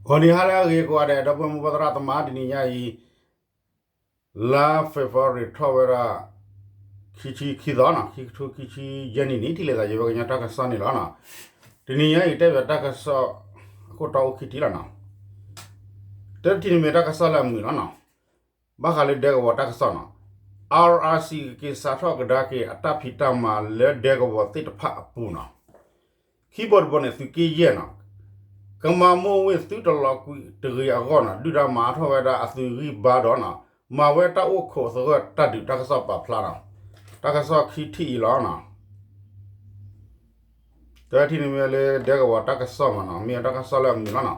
ဂီၤနံၤဟါလၢအဂ့ၤကိးဂၤဒဲး ဒီပုၢ်ဝဲၢ်မုၢ်ဘၣ်သရၣ်သမါ တနံၤညါအံၤ လါ February ထီၣ်ဝဲဒၣ် ခံဆံခံသီနီၤ ခံကထိခံဆံယဲၢ်နံၣ်န့ၣ် ထံၣ်လိာ်သးယဝဲကညီတၢ်ကစီၣ်န့ၣ်လီၤနီၤ. တနံၤညါအံၤတဲဘၣ်တၢ်ကစီၣ် အခိၣ်တီအိၣ်ခံထံၣ်လီၤနီၤ. တထံၣ်န့ၣ်မ့ၢ်တၢ်ကစီၣ်လၢအမုာ်လီၤနီၤ. ဘၣ်ဃးလၢဒဲကဝီၤတၢ်ကစီၣ်နီၤ. R R C ကက့ၤစးထီၣ်ကဒါက့ၤအတၢ်ဖံးတၢ်မၤလၢဒဲကဝီၤသ့ၣ်တဖၣ်အပူၤနီၤ. ခံဘိတဘိန့ၣ် သုးက့ယဲၢ်နီၤ ကမၤမိၢ်ဝ့ၢ်သုတလီၤကွံာ်တဂ့ၤအဂီၢ်နီၤ ဒုၣ်ဒါမၤအါထီၣ်ဝဲဒၣ်အသုးဂံၢ်ဘါဒီးနီၤ မၤဝဲတၢ်အိၣ်ခိးသဂၢၢ်တၢ်ဒုးတၢ်ကစီၣ်ပာ်ဖျါနီၤ. တၢ်ကစီၣ်ခံထံၣ်အံၤလီၤနီၤ. တထံၣ်န့ၣ်မ့ၢ်လၢဒဲကဝီၤတၢ်ကစီၣ်မးနီၤ မ့ၢ်တၢ်ကစီၣ်လၢအမုာ်လီၤနီၤ.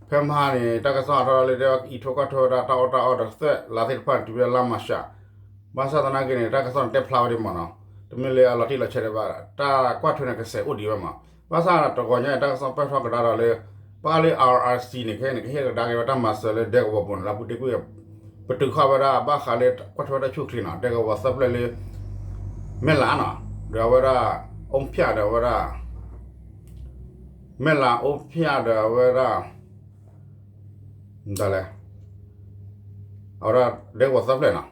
ဖဲမဟါန့ၣ် တၢ်ကစီၣ်အါထီၣ်လၢဒဲအံးထွဲကွၢ်ထွဲဝဲဒၣ်တၢ်အီၣ်တၢ်အီဒီးကသဲၣ်လါသ့ၣ်တဖၣ်န့ၣ် တုၤဖဲလါမၢ်ၡး ဘၣ်ဆၣ်သနာ်က့န့ၣ် တၢ်ကစီၣ်န့ၣ်တဲဖျါဝဲဒၣ်မးနီၤ တမ့ၢ်လၢအလီၤတံၢ်လီၤဆဲးဒံးဘၣ် တၢ်ကွၢ်ထွဲန့ၣ်ကစဲးအိၣ်ဒံးဝဲမး. ဘၣ်ဆၣ်တဂီၤညါအံၤ တၢ်ကစီၣ်ပၢၢ်ထီၣ်ကဒါဒီးလၢ ဘၣ်ဃးလၢ R R C န့ၣ် ခဲအံၤန့ၣ် ကဟ့ၣ်ကဒါက့ၤဝဲတၢ်မၤစၢၤလၢဒဲကဝီၤပူၤန့ၣ် လၢအပူၤတ့ၢ်ကွံာ် ပတုာ်ဃာ်ဝဲဒၣ်ဘၣ်ဃးလၢကွၢ်ထွဲဝဲဒၣ်ဆူၣ်ချ့နီၤ ဒဲကဝီၤသၢဖျၢၣ်လၢ မဲၢ်လးနီၤ ဒီးအဝဲဒၣ် အိၣ်ဖၠၣ်ဒီးအဝဲဒၣ် မဲၢ်လးအိၣ်ဖၠၣ်ဒီးအဝဲဒၣ် မတၤလဲၣ် အဝဲဒၣ်ဒဲကဝီၤသၢဖျၢၣ်နီၤ.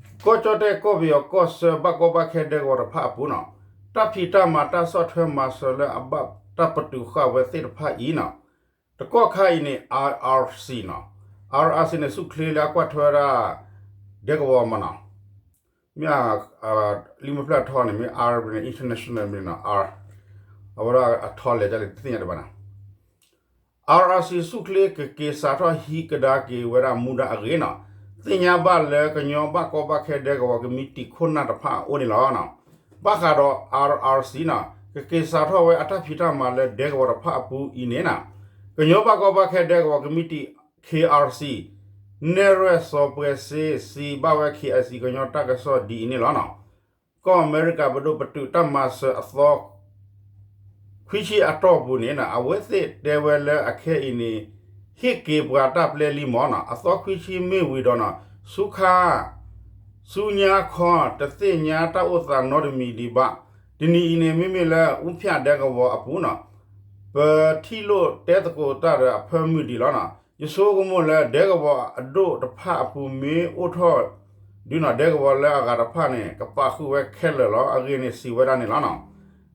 ကီၢ်ကၠီၣ်တဲၣ်ကီၢ်ပယီၤကီၢ်ဆၢဘၣ်ကီဘၣ်ခဲဒဲကဝီၤတဖၣ်အပူၤနီၤ တၢ်ဖံးတၢ်မၤတၢ်ဆီၣ်ထွဲမၤစၢၤလၢအဘၣ်တၢ်ပတုာ်ဃာ်ဝဲသ့ၣ်တဖၣ်အံၤနီၤ တကီၢ်ခါအံၤန့ၣ် R R C နီၤ R R C န့ၣ် ဆူၣ်ချ့လၢအကွၢ်ထွဲဝဲဒၣ် ဒဲကဝီၤမးနီၤ မ့ၢ် လံာ်မ့ၢ်ဖျၢၣ်အထီန့ၣ် မ့ၢ် R န့ၣ် international မ့ၢ်နီၤ R အဝဲဒၣ်အထီလဲၤဒ်လဲၣ်တသ့ၣ်ညါတဘၣ်နီၤ R R C ဆူၣ်ချ့ကက့ၤစးထီၣ်ဟံးကဒါက့ၤဝဲဒၣ်မူဒါအဂ့ၢ်နီၤ သ့ၣ်ညါဘၣ်လၢကညီဘၣ်ကီဘၣ်ခဲဒဲကဝီၤကမံးတံာ်ခိၣ်နၢ်တဖၣ်အအိၣ်န့ၣ်လီၤ. ဘၣ်ဃးဒီး R R C နီၤ ကက့ၤစးထီၣ်ဝဲအတၢ်ဖံးတၢ်မၤလၢဒဲကဝီၤတဖၣ်အပူၤအံၤန့ၣ်နီၤ ကညီဘၣ်ကီဘၣ်ခဲဒဲကဝီၤကမံးတံာ် K R C နဲၣ်ရွဲၣ်စီၤပှဲၤစ့စံးဘၣ်ဝဲ K I C ကညီတၢ်ကစီၣ်ဒ်အံၤန့ၣ်လီၤနီၤ. ကီၢ်အမဲရကၤပဒိၣ်ပတုာ်တၢ်မၤစၢၤအသီ ခွံဆံအတီၢ်ပူၤန့ၣ်နီၤ အဝဲသ့ၣ်တဲဝဲလၢအခဲအံၤန့ၣ် ဟ့ၣ်က့ၤပှၤတၢ်ပျဲလံမးနီၤ အသီခွံဆံမ့ၢ်ဝံၤဒီးနီၤ ဆူခါ ဆူညါခီ တသ့ၣ်ညါတၢ်အိၣ်သးနီတမံၤဒံးဘၣ်. တနံၤအံၤန့ၣ် မ့မ့ၢ်လၢအူဖၠၣ်ဒဲကဝီၤအပူၤနီၤ ပထံၣ်လိာ်တဲသကိးတၢ်ဒီးအဖၢမုၢ်ဒံးလီၤနီၤ. ယဆိကမိၣ်လၢဒဲကဝီၤအဒိၣ်တဖၣ်အပူၤမ့ၢ်အိၣ်ထီၣ် ဒုးနီၤ ဒဲကဝီၤလၢအဂၤတဖၣ်န့ၣ် ကပာ်ဃုာ်ဝဲခဲလၢာ်လီၤ. အဂ့ၢ်န့ၣ်စံးဝဲဒၣ်န့ၣ်လီၤနီၤ.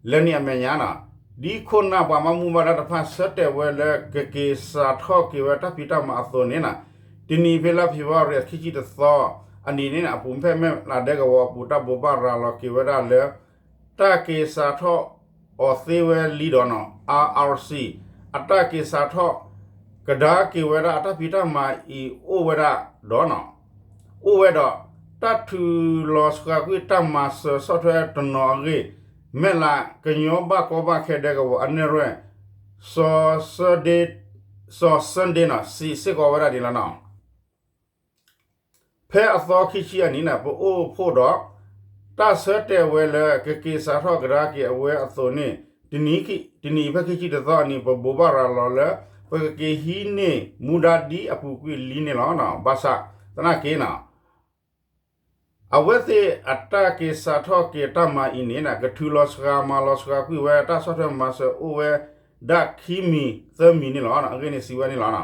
လၢန့ၣ်အမဲာ်ညါနီၤ ဒ်ခိၣ်နၢ်ပှၤဘၣ်မူဘၣ်ဒါတဖၣ်ဆၢတဲာ်ဝဲလၢ ကက့ၤစးထီၣ်က့ၤဝဲတၢ်ဖံးတၢ်မၤအသိးန့ၣ်နီၤ တနံၤဖဲလါဖ့ၤဘြူၤအါရံၤခံဆံတသီ အနံၤန့ၣ် အပူၤဖဲမဲၢ်လးဒဲကဝီၤအပူၤ တၢ်ဘိးဘၣ်ရၤလီၤက့ၤဝဲဒၣ်လၢ တၢ်က့ၤစးထီၣ်အီၤသ့ဝဲလံဒီးနီၤ R R C အတၢ်က့ၤစးထီၣ် ကဒါက့ၤဝဲဒၣ်အတၢ်ဖံးတၢ်မၤအံၤအိၣ်ဝဲဒၣ်ဒီးနီၤ အိၣ်ဝဲဒီး တၢ်ထုးလီၤစှၤကွံာ်တၢ်မၤစၢၤဆီၣ်ထွဲတနီၤအဂ့ၢ် မဲၢ်လးကညီဘၣ်ကီဘၣ်ခဲဒဲကဝီၤအနဲၣ်ရွဲၣ် စီၤ စီၤ Sunday နီၤ စံးစ့ၢ်ကီးဝဲဒၣ်ဒ်လီၤနီၤ. ဖဲအသီခံဆံအနံၤန့ၣ် ပအိၣ်ဖှိၣ်ဒီး တၢ်ဆၢတဲာ်ဝဲလၢကက့ၤစးထီၣ်ကဒါက့ၤအဝဲအသိးန့ၣ် တနံၤအံၤဖဲခံဆံတသီအနံၤ ပဘိးဘၣ်ရၤလီၤလၢ ပကက့ၤဟံးန့ၢ်မူဒါဒ်အပူၤကွံာ်လံန့ၣ်လီၤ. ဘၣ်ဆၣ်သနာ်က့နီၤ အဝဲသ့ၣ်အတၢ်က့ၤစးထီၣ်က့ၤတၢ်မၤအံၤန့ၣ် ကထုးလီၤစှၤမၤလီၤစှၤကွံာ်ဝဲတၢ်ဆီၣ်ထွဲမၤစၢၤအိၣ်ဝဲဒၣ်ခံမံၤသၢမံၤန့ၣ်လီၤ. အဂ့ၢ်န့ၣ်စံးဝဲန့ၣ်လီၤ.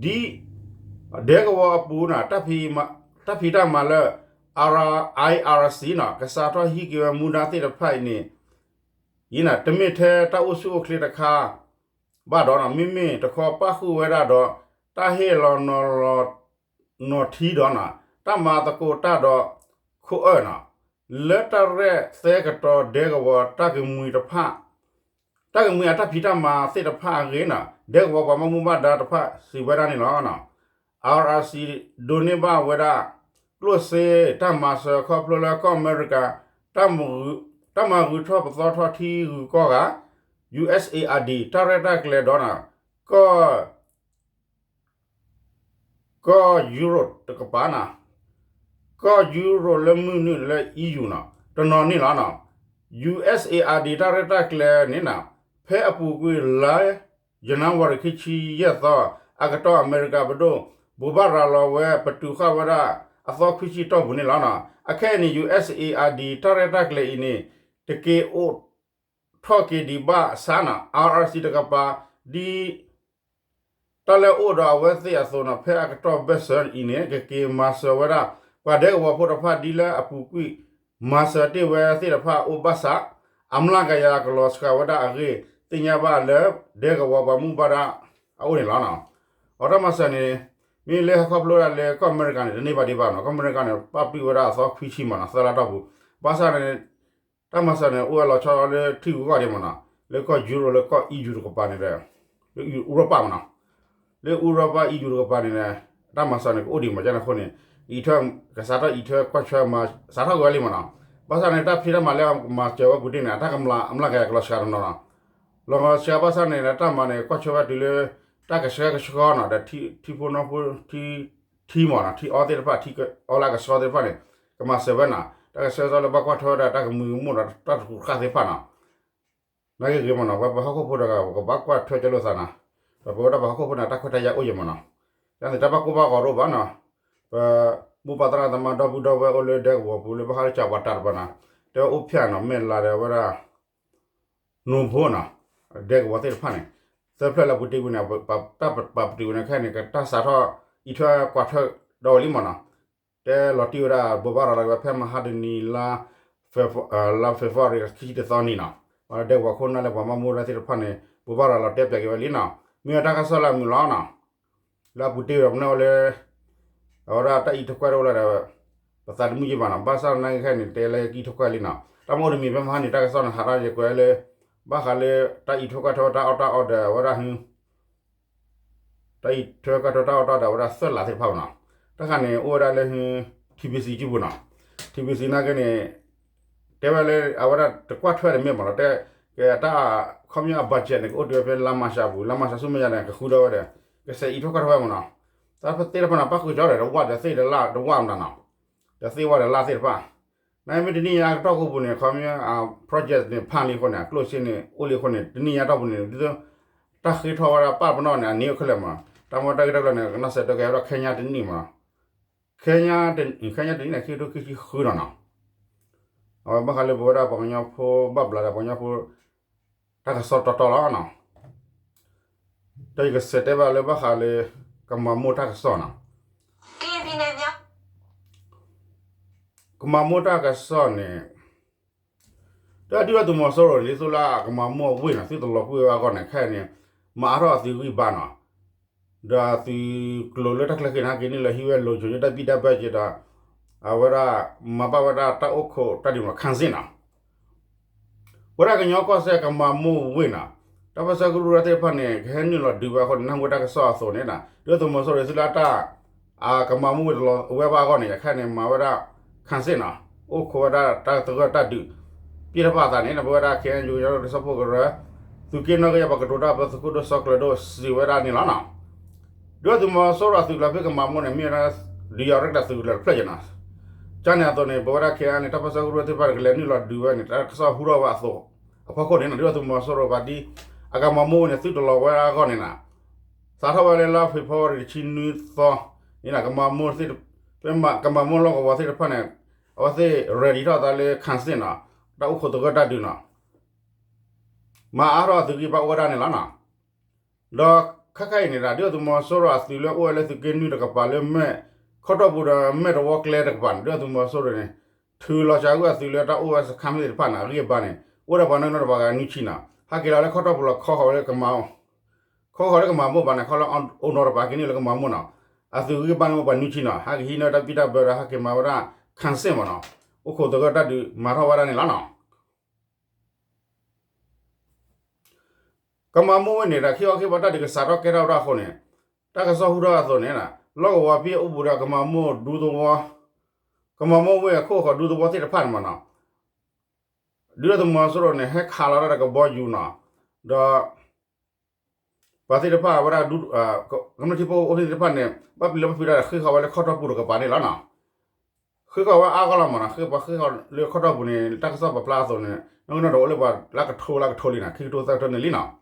ဒ် ဒဲကဝီၤအပူၤန့ၣ် တၢ်ဖံးတၢ်မၤလၢ R I R C န့ၣ် ကစးထီၣ်ဟံးက့ၤဝဲမူဒါသ့ၣ်တဖၣ်အံၤန့ၣ် အံၤန့ၣ် တမ့ၢ်ထဲတၢ်အိၣ်ဆူၣ်အိၣ်ချ့တခါဘၣ်ဒီး မ့မ့ၢ်တခီပၣ်ဃုာ်ဝဲဒၣ်ဒီး တၢ်ဟ့ၣ်လီၤနီၤလီၤ နီၢ်ထံဒီး တၢ်မၤသကိးတၢ်ဒီး ခိၣ်အၢၣ်န့ၣ် လၢတၢ်ရဲၣ်သဲကတီၤဒဲကဝီၤတၢ်ကမှံၤတဖၣ် တၢ်ကမှံၤအတၢ်ဖံးတၢ်မၤသ့ၣ်တဖၣ်အဂ့ၢ်န့ၣ် ဒဲကဝီၤပှၤဘၣ်မူဘၣ်ဒါတဖၣ်စံးဝဲဒၣ်န့ၣ်လီၤ. R R C ဒိးန့ၢ်ဘၣ်ဝဲဒၣ် ကျိၣ်စ့တၢ်မၤစၢၤခီဖျိလၢကီၢ်အမဲရကၤ တၢ်မၤဂုၤထီၣ်ပသီထီၣ်ထံဂုၤကီၢ်ဂၤ U S A I D တၢ်ရဲၣ်တၢ်ကျဲၤဒီး ကီၢ် ကီၢ်ယူရိၣ်တကပၤန့ၣ် ကီၢ်ယူရိၣ်လၢမုၢ်နုာ်လၢ E U န့ၣ် တနီၤန့ၣ်လီၤ. U S A I D တၢ်ရဲၣ်တၢ်ကျဲၤန့ၣ် ဖဲအပူၤကွံာ်လါ ယနူၤအါရံၤခံဆံယဲၢ်သီ အကတီၢ်အမဲရကၤပဒိၣ် ဘိးဘၣ်ရၤလီၤဝဲ ပတုာ်ဃာ်ဝဲဒၣ် အသီခွံဆံတီၢ်ပူၤန့ၣ်လီၤ. အခဲအံၤန့ၣ် ယူၣ်အဲးစ့ၣ်အ့ၣ်အါဒံၣ် တၢ်ရဲၣ်တၢ်ကျဲၤအံၤန့ၣ် တက့ၤအိၣ်ထီၣ်က့ၤဒံးဘၣ်ဆၣ်နီၤ အါရၣ်စံတကပၤ ဒ် တၢ်လၢအိၣ်ဒီးအဝဲသ့ၣ်အသိးနီၤ ဖဲအကတီၢ်ဘၢၣ်စၢၤအံၤန့ၣ် ကက့ၤမၤစၢၤဝဲဒၣ် ပှၤဒဲကဝီၤဖိတဖၣ်ဒ်လၢအပူၤကွံာ် မၤစၢၤတ့ၢ်ဝဲသ့ၣ်တဖၣ်အိၣ်ဘၣ်ဆၣ် အမျးကယၤကလီၤစှၤဝဲဒၣ်အဂ့ၢ် သ့ၣ်ညါဘၣ်လၢဒဲကဝီၤပှၤမူဘၣ်ဒါအအိၣ်န့ၣ်လီၤ. အတၢ်မၤစၢၤန့ၣ် မ့ၢ်လၢဟဲခီဖျိဝဲဒၣ်လၢကီၢ်အမဲရကၤန့ၣ် တန့ၢ်ဘၣ်ဒံးဘၣ်နီၤ ကီၢ်အမဲရကၤန့ၣ် ပာ်ပတုာ်ဝဲဒၣ်အသီခွံဆံမးနီၤ သၢလါတီၢ်ပူၤ ဘၣ်ဆၣ်န့ၣ် တၢ်မၤစၢၤန့ၣ် အိၣ်ဝဲလီၤဆီလၢထံဂုၤကီၢ်ဂၤဒံးမးနီၤ လၢကီၢ်ယူရိၤလၢကီၢ်အံၣ်ယူၤတကပၤန့ၣ်ဒီး လၢအူရပၤမးနီၤ လၢအူရပၤအံၣ်ယူၤတကပၤန့ၣ်ဒီး တၢ်မၤစၢၤန့ၣ် ကအိၣ်ဒံးမးကန့ၣ်အဃိန့ၣ် အံးထွဲ ကစးထီၣ်အံးထွဲကွၢ်ထွဲမၤ စးထီၣ်ကွံာ်ဝဲလံမးနီၤ ဘၣ်ဆၣ်န့ၣ် တၢ်ဖံးတၢ်မၤလၢမၤစၢၤဝဲပူၤတ့ၢ်န့ၣ် အတၢ်ကမျးအမျးကယၤကလီၤစှၤတနီၤနီၤ လီၤစှၤဘၣ်ဆၣ်န့ၣ် တၢ်မၤန့ၣ် ကွၢ်ထွဲဝဲတုၤလၢ တၢ်ကဆှၢကဆှီနီၤ ဒီးထံဖိနီၢ်ဖိ ထံ ထံမးနီၤ ထံအီသ့ၣ်တဖၣ် ထံအီလၢကဆှီသ့ၣ်တဖၣ်န့ၣ် ကမၤစၢၤဝဲနီၤ တၢ်ကဆှၢကဆှီလၢဘၣ်ကွၢ်ထွဲဝဲဒၣ်တၢ်ကမုာ်ကမိၣ်ဒီးတၢ်တကူးတဃၣ်သ့ၣ်တဖၣ်နီၤ နာ်က့ဂ့ၤမးနီၤ ပှၤပဟီၣ်ခိၣ်ဖိတဂၤ ပကဘၣ်ကွၢ်ထွဲကၠိလိာ်သးနီၤ ပဝဲဒၣ်ပဟီၣ်ခိၣ်ဖိန့ၣ် တၢ်ခွဲးတၢ်ယာ်အိၣ်ယဲၢ်မးနီၤ ယန့ၣ် တၢ်ဘၣ်ကိၢ်ဘၣ်ဂီၤတအိၣ်ဘၣ်နီၤ ပမိၢ်ပၢ်သရၣ်သမါဒီပုၢ်ဒီဝဲၢ်အိၣ်လၢဒဲကဝီၤပူၤလၢ ဘၣ်ဃးလၢကၠၤပှၤတၢ်တပၤနီၤ တဲအိၣ်ဖျဲၣ်နီၤ မဲၢ်လးဒီးဝဲဒၣ် နိဖိနီၤ ဒဲကဝီၤသ့ၣ်တဖၣ်န့ၣ် သၢဖျၢၣ်လၢပူၤတ့ၢ်ဝံၤန့ၣ် တၢ်ပာ်ပတုာ်ဝဲန့ၣ် ခဲအံၤန့ၣ် ကတၢ်စးထီၣ်အံးထွဲကွၢ်ထွဲဒီးဝဲလံမးနီၤ တဲလီၤတံၢ်ဝဲဒၣ် ဘိးဘၣ်ရၤလီၤဝဲဖဲမဟါတနံၤလၢ လါ February ခံဆံတသီနံၤနီၤ ပှၤလၢဒဲကဝီၤခိၣ်နၢ်လၢပှၤဘၣ်မူဒါသ့ၣ်တဖၣ်န့ၣ် ဘိးဘၣ်ရၤလီၤတဲပၠးက့ၤဝဲလံနီၤ မ့ၢ်ဝဲတၢ်ကစီၣ်လၢအမုာ်လီၤနီၤ လၢအပူၤတ့ၢ်ဝဲဒီးပနၢ်ဝဲလၢ အဝဲဒၣ်တၢ်အံးထွဲကွၢ်ထွဲလၢ ပသးတမုာ်ယံာ်ဘၣ်နီၤ ဘၣ်ဆၣ်နာ်က့ခဲအံၤန့ၣ် တဲလၢကအံးထွဲကွၢ်လံနီၤ တၢ်မ့ၢ်အိၣ်တမံၤဖဲမဟါန့ၣ် တၢ်ကစီၣ်န့ၣ် ဟးထီၣ်ယကွဲးလၢ ဘၣ်ဃးလၢ တၢ်အံးထွဲကွၢ်ထွဲတၢ်အီၣ်တၢ်အီဒီးအဝဲဒၣ် တၢ်အံးထွဲကွၢ်ထွဲတၢ်အီၣ်တၢ်အီဒီးအဝဲဒၣ်သၢလးသ့ၣ်တဖၣ်မးနီၤ တၢ်ခါန့ၣ် အိၣ်ဝဲဒၣ်လၢ ထံဘံစံကၠူပူၤနီၤ ထံဘံစံနာ်က့န့ၣ် တဲဝဲလၢအဝဲဒၣ်တကွၢ်ထွဲတမ့ၢ်မးနီၤ တဲ ကတၢ် ခီပညီအ budget န့ၣ် ကအိၣ်တုၤဝဲဖဲလါမၤရှးပူၤ လါမၤရှးဆူမဲာ်ညါန့ၣ် ကဃုထီၣ်ဝဲဒီး ကစဲးအံးထွဲကွၢ်ထွဲဝဲမးနီၤ တၢ်သ့ၣ်တဖၣ်န့ၣ် ပၣ်ဃုာ်ကၠီဒီး တဝၣ်ဒီးသ့ၣ်တလၣ်တဝၣ်မးနီၤ ဒီးသ့ၣ်ဝၣ်ဒီးလၣ်သ့ၣ်တဖၣ် နမ့ၢ်တနံၣ်ညါအကတီၢ်ခိၣ်ပူၤန့ၣ် ခီပညီ project န့ၣ် ဖးလံအဃိန့ၣ် အကျိၣ်စ့န့ၣ် အိၣ်လံအဃိန့ၣ် တနံၣ်ညါတီၢ်ပူၤန့ၣ် ဒ်သိး တၢ်ဃ့ထီၣ်ဝဲဒၣ်ပၢ်ပနီၣ်န့ၣ် အန့ၣ်အိၣ်ခဲလၢာ်မး တၢ်မ့ၢ်တၢ်ဂ့ၢ်တၢ်ကျိၤန့ၣ် ကနၢ်စၢၤဒၢကဲဝဲဒၣ်ခဲညါတနံၣ်မး ခဲညါတနံၣ်န့ၣ် ခံကထိခံဆံဃုနီၤနီၤ အဝဲဘၣ်ဃးလၢပဝဲဒၣ်ပှၤကညီဖိဘၣ်ဘျးဒီးပှၤကညီဖိ တၢ်ကစီၣ်တီတီလီၤနီၤ ဒီးယကစံးတဲဘၣ်လၢဘၣ်ဃးလၢ ကမၤမိၢ်တၢ်ကစီၣ်နီၤ ကမၤမိၢ်တၢ်ကစီၣ်န့ၣ် တၢ်ဒုၣ်ဒါသုးမီၤစိရိၤန့ၣ် ဒ်သိးလၢအကမၤမိၢ်အဝ့ၢ်နီၤ သုတလီၤကွံာ်ဝဲအဂီၢ်န့ၣ် ခဲအံၤန့ၣ် မၤအါထီၣ်အသုးဂံၢ်ဘါနီၤ ဒီးအသုးကျိၤလၢတၢ်ချၢက့ၤန့ၣ် ဟဲက့ၤနုာ်လီၤဟံးဝဲ လိၤဆိ တၢ်ဘံၣ်တၢ်ဘၢက့ၤဒီး အဝဲဒၣ် မၤဘၣ်ဝဲဒၣ်တၢ်အိၣ်ခိးတၢ်ဒုးမး ခၣ်စ့ၣ်နီၤ ဝဲဒၣ်ကညီကီၢ်စဲၣ်ကမၤမိၢ်ဝ့ၢ်နီၤ တၢ်ပၢၢ်ဆၢကရူၢ်ကရၢသ့ၣ်တဖၣ်န့ၣ် ကဟဲနုာ်လီၤဒုးဝဲအဃိန့ၣ် နၢ်ဟူတၢ်ကစီၣ်အသိးန့ၣ် ဒုၣ်ဒါသုးမီၤစိရိၤသုလၢတၢ် အကမၤမိၢ်ဝ့ၢ်တလီၤဝဲဘၣ်အဂီၢ်န့ၣ် ခဲအံၤန့ၣ် မၤဝဲဒၣ် ခၣ်စ့ၣ်နီၤ အိၣ်ခိးဝဲဒၣ်တၢ်သဂၢၢ်တၢ်ဒုး ပစ်ထီၣ်ပာ်သးန့ၣ် ပဝဲဒၣ် ခ့ၣ်အဲၣ်ယူၣ်ကညီဒီကစီၣ်ဖိကရၢ သုးက့နီၣ်ကယၢ်ပှၤကတိၤတၢ်ပၢသုးခိၣ်ဒိၣ်စီၤကျၢၤဒိၣ်စံးဝဲဒၣ်န့ၣ်လီၤနီၤ ဒုၣ်ဒါသုးမီၤစိရိၤအသုးကျိၤဖဲကမၤမိၢ်န့ၣ် မ့ၢ်ဝဲဒၣ် ဒုးယၤရဲၣ်တၢ်သုးကလၢၤတဖျၢၣ်ယဲနီၤ ကန့ၣ်အသိးန့ၣ် ပဝဲဒၣ် ခ့ၣ်အဲၣ်ယူၣ် န့ၣ် တၢ်ပၢၢ်ဆၢကရူၢ်သ့ၣ်တဖၣ်န့ၣ် ကလဲၤနုာ်လီၤဒုးဝဲန့ၣ် တၢ်ကစီၣ်ဟူထီၣ်ဝဲအသိး အဖီခိၣ်န့ၣ် ဒုၣ်ဒါသုးမီၤစိရိၤဘၣ်ဒ် အကမၤမိၢ်ဝ့ၢ်န့ၣ် သုတလီၤဝဲအဂီၢ်န့ၣ်နီၤ စးထီၣ်ဝဲလၢလါဖ့ၤဘြူၤအါရံၤတဆံနွံသီန့ၣ် ကမၤမိၢ်သ့ၣ် ဖဲကမၤမိၢ်လီၢ်ကဝီၤသ့ၣ်တဖၣ်န့ၣ် အဝဲသ့ၣ် ready ထီၣ်သးလၢ ခၣ်စ့ၣ်နီၤ တၢ်အိၣ်ခိးသဂၢၢ်တၢ်ဒုးနီၤ မၤအါထီၣ်အသုးဂံၢ်ဘါအိၣ်ဝဲဒၣ်န့ၣ်လီၤနီၤ ဒီးခဲခါအံၤန့ၣ်ဒီး ဒုၣ်ဒါသုးမီၤစိရိၤအသုးလၢအိၣ်ဝဲလၢသုးက့နွံတကပၤလၢမဲၢ်ခီတီၢ်ပူၤဒီးမဲၢ်တဝီကျဲတကပၤန့ၣ် ဒုၣ်ဒါသုးမီၤစိရိၤန့ၣ် ထုးလီၤစှၤဂုၢ်အသုးလၢတၢ်အိၣ်ဝဲစခါမ့ၢ်သ့ၣ်တဖၣ်န့ၣ် အဂံၢ်အဘါန့ၣ် အိၣ်ဒီးပှၤနီၣ်ဂံၢ်နီၣ်ဒွးပှၤဂၤနွံဆံနီၤ ဟဲက့ၤလီၤလၢခီတီၢ်ပူၤလီၤ ခီဃီၤလၢကမၤ ခီဃီၤလၢကမၤမိၢ်ဘၣ်န့ၣ် ခီလၢအိၣ်နီတပၤက့ၤနုာ်လၢကမၤမိၢ်နီၤ အသုးဂံၢ်ဘါန့ၣ်အိၣ်ပှၤနွံဆံနီၤ ဟဲက့ၤဟံးန့ၢ်တၢ်ဘံၣ်တၢ်ဘၢဒီးဟဲက့ၤမၤဝဲဒၣ် ခၣ်စ့ၣ်မးနီၤ အိၣ်ခိးသဂၢၢ်တၢ်ဒုးမၤထီၣ်ဝဲဒၣ်န့ၣ်လီၤနီၤ ကမၤမိၢ်ဝ့ၢ်န့ၣ်ဒီး ခံခီခံဘီတၢ်ဒုးကစးထီၣ်ကဲထီၣ်ဝဲဒၣ်အဃိန့ၣ် တၢ်ကစီၣ်ဟူထီၣ်အသိးန့ၣ် လီၢ်ကဝီၤဖဲအအိၣ်ဘူးဒီးကမၤမိၢ်ဒူသဝီ ကမၤမိၢ်ဝ့ၢ်အခိၣ်ဃီဒူသဝီသ့ၣ်တဖၣ်န့ၣ်မးနီၤ ဒုၣ်ဒါသုးမီၤစိရိၤန့ၣ် ဟဲခးလီၤတၢ်ဒီးကဘီယူၤနီၤ ဒီး ပှၤသ့ၣ်တဖၣ်ဝဲဒၣ် ကမျၢၢ်ထံဖိအိၣ်ဖှိၣ်သ့ၣ်တဖၣ်န့ၣ် ဘၣ်ပျံၤလၢဘၣ်ဖုးတၢ်ဒီး ဃ့ဃီၤဝဲလၢခီတီၢ်ပူၤတကပၤန့ၣ်လီၤနီၤ ဃ့ဃီၤဝဲအါဂီၢ်လီၤမးနီၤ ဃ့ပှၤဃ့ဃီၤလၢခီတီၢ်ပူၤန့ၣ် တၢ်ကစီၣ်ပာ်ဖျါအသိးန့ၣ် နီၣ်ဂံၢ်နီၣ်ဒွးအိၣ်လၢပှၤလၢကထိလၢကထိလံနီၤ ခံကထိသၢကထိန့ၣ်လံနီၤ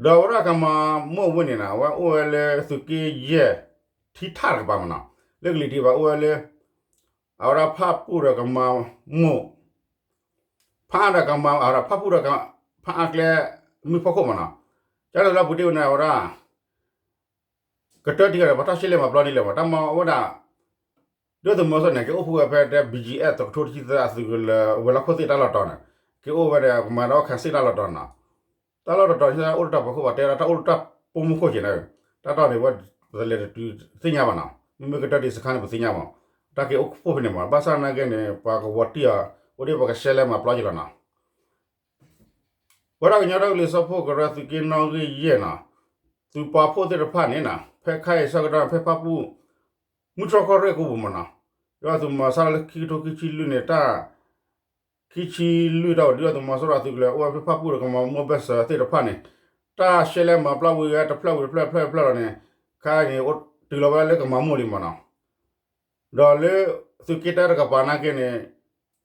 ဒီးအဝဲဒၣ်ကမၤမိၢ်ဝ့ၢ်န့ၣ်နီၤ အဝဲအိၣ်ဝဲလၢသုးက့ယဲၢ် ထံထၣ်တကပၤမနီၤ, လၢကလံၤထံးဘၣ်အိၣ်ဝဲလၢ အဝဲဒၣ်ဖၣ်ပူၣ်ဒီးကမၤမိၢ် ဖၣ်အါဒီးကမၤ ဖၣ်ပူၣ်ဒီး ဖၣ်အါကျဲ မုၢ်ဖီခိၣ်မနီၤ, ကန့ၣ်လၢပူၤတ့ၢ်ဝဲန့ၣ် အဝဲဒၣ် ကတၢၢ်တံၢ်ဂၤဒီး ပှၤထီၣ်ရှဲလဲၣ်မၤပျီန့ၣ်လၢၤမး တၢ်မၤဝဲဒၣ် ဒုၣ်ဒါသုးမီၤစိရိၤန့ၣ် က့ၤအိၣ်ဖှိၣ်ဝဲဖဲတဲ ဘီကၠံအ့ၣ် တကထိတဆံသၢအသုးကလၢၤ ဝဲၤလီၢ်ခိၣ်သ့ၣ်တၢ်လီၢ်တီၤန့ၣ်, က့ၤအိၣ်ဝဲဒီးကမၤဒီးအိၣ်ခးစ့ၣ်တၢ်လီၢ်တီၤနီၤ, တၢ်လီၢ်တတီၤန့ၣ် အိၣ်လၢတၢ်ဖီခိၣ်ဘၣ်တဲဒၣ် တၢ်အိၣ်လၢတၢ်ပိာ်မုၣ်ခိၣ်က့ၤန့ၣ်, တၢ်တီၢ်န့ၣ် ဝဲပလဲၤတတုၤသ့ၣ်ညါဘၣ်နီၤ, မ့မ့ၢ်ကတၢၢ်တံၢ်စခါန့ၣ် ပသ့ၣ်ညါမး, တၢ်က့ၤအိၣ်ဖှိၣ်ဖဲန့ၣ်မး ဘၣ်ဆၣ်နာ်က့န့ၣ် ပှၤကဝီၤတံၢ်အီၤ အိၣ်ဒ်ပှၤကရှဲလဲၣ်မၤပျီက့ၤလီၤနီၤ ပဝဲဒၣ်ကညီဒီကလုာ်စၢဖှိၣ်ကရၢသုးက့နီၣ်ဂံၢ်ယဲၢ်နီၤ, သုးပာ်ဖှိၣ်သ့ၣ်တဖၣ်န့ၣ်နီၤ ဖဲခါအံၤဆၢကတီၢ်န့ၣ် ဖဲဖၣ်ပူၣ် မုၢ်တြီၢ်ကီၢ်ရ့ၣ်ကိးပူၤမးနီၤ, ဒုၣ်ဒါသုးမီၤစိရိၤလၢခံကထိခံဆံလွံၢ်န့ၣ် တၢ် ခံဆံလွံၢ်တၢ်အိၣ် ဒုၣ်ဒါသုးမီၤစိရိၤအသုးကလၢၤ အိၣ်ဝဲဖဲဖၣ်ပူၣ်ဒီးကမၤမိၢ်ဘၢၣ်စၢၤသ့ၣ်တဖၣ်န့ၣ်, တၢ်ရှဲလဲၣ်မၤပျီဝံၤဝဲတဖျၢၣ်ဝံၤတဖျၢၣ်တဖျၢၣ်တဖျၢၣ်လီၤန့ၣ်, ခါအံၤန့ၣ် တုၤလီၤဝဲလၢကမၤမိၢ်လံမးနီၤ, ဒီးလၢသုးက့တၢတကပၤနာ်က့န့ၣ်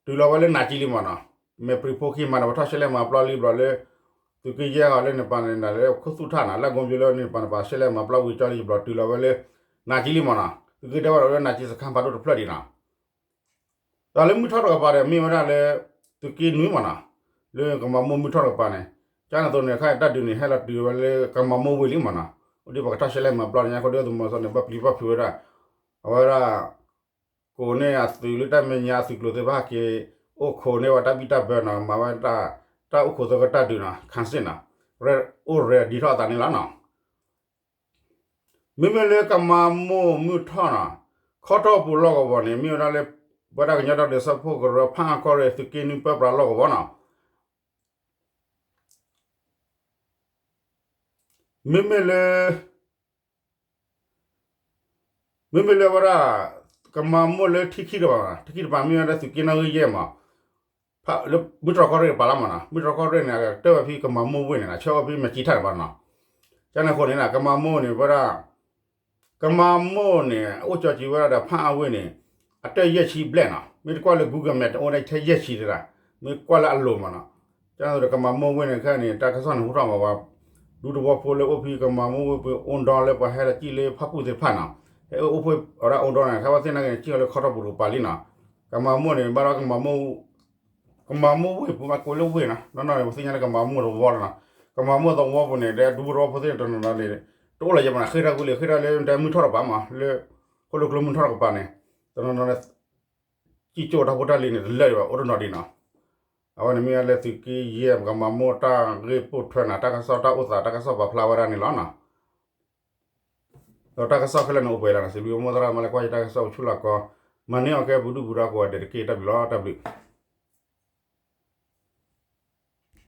တုၤလီၤဝဲလၢနးကံလံမးနီၤ, မ့ၢ်ပြံၤဖိခံမးဒီး ပှၤထီၣ်ရှဲလဲၣ်မၤပျီလံဘျီလၢ သုးက့ယဲၢ်ဟီလၢန့ၣ်ပၤန့ၣ် လၢခိၣ်သူၣ်ထၣ်နီၤ လၢအကိပူၤလၢန့ၣ်ပၤန့ၣ် ပှၤရှဲလဲၣ်မၤပျီဝံၤကၠီလံဘျီ တုၤလီၤဝဲလၢနးကံလံမးနီၤ, သုးက့တၢဝဲဒၣ်လၢနးကံစခါဖးဒိၣ်တဖျၢၣ်ဒံးနီၤ ဒီးလၢမုၢ်ထီၣ်တကပၤဒီး မ့ၢ်ဝဲဒၣ်လၢ သုးက့နွံမးနီၤ, လၢကမၤမိၢ်မုၢ်ထီၣ်တကပၤန့ၣ်, ကန့ၣ်အသိးန့ၣ် ခါအံၤတၢ်ဒုးန့ၣ် ဟဲလီၤတုၤဝဲလၢကမၤမိၢ်ဝ့ၢ်လံမးနီၤ, အိၣ်ဒ်ပှၤကထီၣ်ရှဲလဲၣ်မၤပျီန့ၣ် အဃိဒုၣ်ဒါသုးမီၤစိရိၤန့ၣ် ဘၣ်ပျံၤဘၣ်ဖုးဝဲဒၣ်, အဝဲဒၣ် ကိးန့ၢ်အသုးလၢတၢ်မဲာ်ညါအသုးကျိၤသ့ၣ်တဖၣ်က့ၤ အိၣ်ခိးန့ၢ်ဝဲတၢ်ဘံၣ်တၢ်ဘၢနီၤ, မၤဝဲတၢ်အိၣ်ခိးသကိးတၢ်ဒုးနီၤ ခးစ့ၣ်နီၤ, အိၣ် ready ထီၣ်အသးန့ၣ်လီၤနီၤ မ့မ့ၢ်လၢကမၤမိၢ်မုၢ်ထီၣ်နီၤ, ခီထီၣ်ပူၤလီၢ်ကဝီၤန့ၣ် မ့ၢ်ဝဲဒၣ်လၢ ပဝဲဒၣ်ကညီဒီကလုာ်စၢဖှိၣ်ကရၢဖၣ်အါကီၢ်ရ့ၣ်သုးက့နွံပၢပြးလီၢ်ကဝီၤနီၤ, မ့မ့ၢ်လၢ မ့မ့ၢ်လၢဝဲဒၣ် ကမၤမိၢ်လၢထံခံတပၤ, ထံခံတပၤမ့ၢ်ဝဲဒၣ်သုးက့နီၣ်ဂံၢ်ယဲၢ်မး, လၢမုၢ်တြီၢ်ကီၢ်ရ့ၣ်တပၤလီၤမးနီၤ, မုၢ်တြီၢ်ကီၢ်ရ့ၣ်န့ၣ် ကတၢၢ်ဝဲဖဲကမၤမိၢ်ဝ့ၢ်န့ၣ် ဆၢဝဲဖဲမဲာ်ကံထၣ်တပၤနီၤ, ကန့ၣ်အဃိန့ၣ် ကမၤမိၢ်န့ၣ် ဝဲဒၣ် ကမၤမိၢ်န့ၣ် အိၣ်ကၠီက့ၤဝဲဒၣ်ဒီးဖၣ်အါဝ့ၢ်န့ၣ် အတၢၢ်ယဲၢ်ဆံဘျဲၣ်နီၤ, မ့ၢ်တကွၢ်လၢ Google Map အိၣ်ဒၣ်ထဲယဲၢ်ဆံတဒၣ်, မ့ၢ်ကွၢ်လၢအလိၤမးနီၤ, ကန့ၣ်အသိးဒီးကမၤမိၢ်ဝ့ၢ်န့ၣ်ခဲအံၤန့ၣ် တၢ်ကစီၣ်န့ၣ်ဟူထီၣ်မးဝဲ ဒူသဝီဖိလၢအိၣ်ဖဲကမၤမိၢ်ဝ့ၢ်ပူၤ အိၣ်ဒီလၢပှၤဟဲလီၤစံၣ်လၢဖၣ်ပူၣ်သ့ၣ်တဖၣ်နီၤ, ဟဲအိၣ်ဖှိၣ်အီၤဒၣ်အိၣ်ဒီန့ၣ် ခဲအံၤသ့ၣ်နာ်က့န့ၣ် စံၣ်အီၤလၢခီထီၣ်ပူၤတကပၤလံနီၤ, ကမၤမိၢ်န့ၣ် ဘၣ်ဒီးကမၤမိၢ် ကမၤမိၢ်ဝ့ၢ်ပူၤမး ကိးလၢဝ့ၢ်နီၤ, နီၢ်နီၢ်န့ၣ် ပသ့ၣ်ညါလၢကမၤမိၢ်သဝီလီၤနီၤ, ကမၤမိၢ်သဝီပူၤန့ၣ် ဒီးဒူသဝီဖိသ့ၣ်တနီၤနီၤန့ၣ် တအိၣ်လၢၤယဲၢ်မးနီၤ, ဃ့ၢ်ထၢၣ်ကွံာ်လံ ဃ့ၢ်ထၢၣ်လၢတဲမုၢ်ထီၣ်တကပၤမး လၢ ခိၣ်လိာ်ကျိမုၢ်ထီၣ်တကပၤန့ၣ် တနီၤနီၤန့ၣ် စံၣ်ကၠိၣ်တၢ်ဖိတၢ်လံၤန့ၣ် တလၢာ်ဒံးဘၣ် အိၣ်တနီၤဒံးနီၤ, အဝဲန့ၣ်မ့ၢ်ဝဲလၢသုးက့ယဲၢ်ကမၤမိၢ်တၢ်ဂ့ၢ်ပိာ်ထွဲနီၤ, တၢ်ကစီၣ်တၢ်အိၣ်သး တၢ်ကစီၣ်ပာ်ဖျါဝဲဒၣ်န့ၣ်လီၤနီၤ, ဒီးတၢ်ကစီၣ်ခဲလၢာ်န့ၣ်အိၣ်ပှဲၤလီၤနီၤ, စံးဘျုးမိၢ်သရၣ်မၤလၢကွၢ်ယတၢ်ကစီၣ်အိၣ်ဆူၣ်လီၤကီ, မၤန့ၢ်အီၤကဲပူၤဒုၣ်ပူၤဒါကိးဂၤဒဲးတက့ၢ် တၢ်ဘျုးလီၤ တၢ်ဘျုး